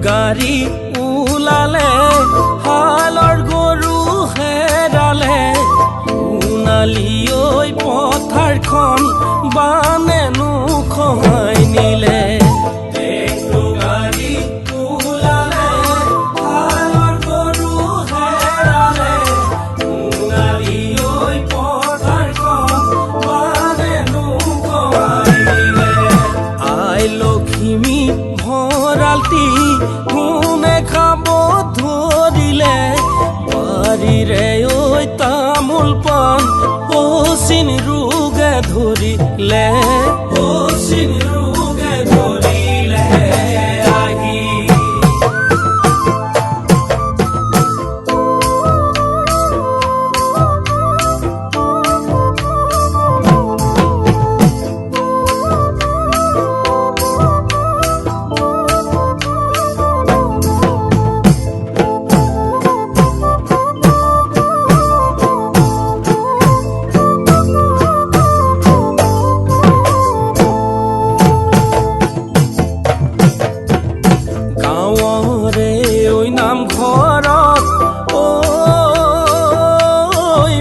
গাড়ী ওলালে, হালৰ গৰু হেৰালে। সোণালী ঐ পথাৰখন বানেনো খহাই নিলে। গাড়ী ওলালে, হালৰ গৰু হেৰালে, সোণালী ঐ পথাৰখন বানেনো খহাই নিলে। আই লখিমী ভঁৰালটি কোনে খাব ধৰিলে? বাৰীৰে ঐ তামোল পাণ অচিন ৰোগে ধৰিলে, অচিন ৰোগে ধৰিলে আহি। গাঁৱৰে ঐ নামঘৰত ঐ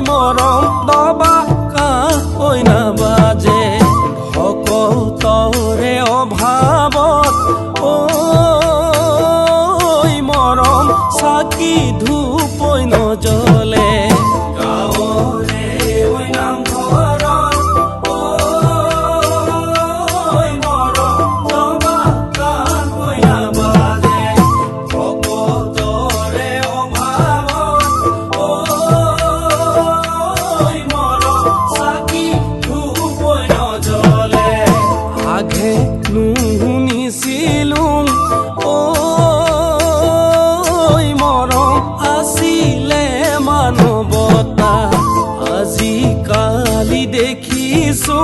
মৰম দবা কাহ ঐ নাবাজে, ভকতৰে অভাৱত ঐ মৰম চাকি ধূপ ঐ নজ্বলে। গাঁৱৰে ঐ নামঘৰত ঐ মৰম দবা কাহ ঐ নাবাজে, ভকতৰে অভাৱত ঐ মৰম চাকি ধূপ ঐ নজ্বলে। আঘে নুশুনিছিলো ঐ মৰম আছিলে মানৱতা, আজিকালি দেখিছো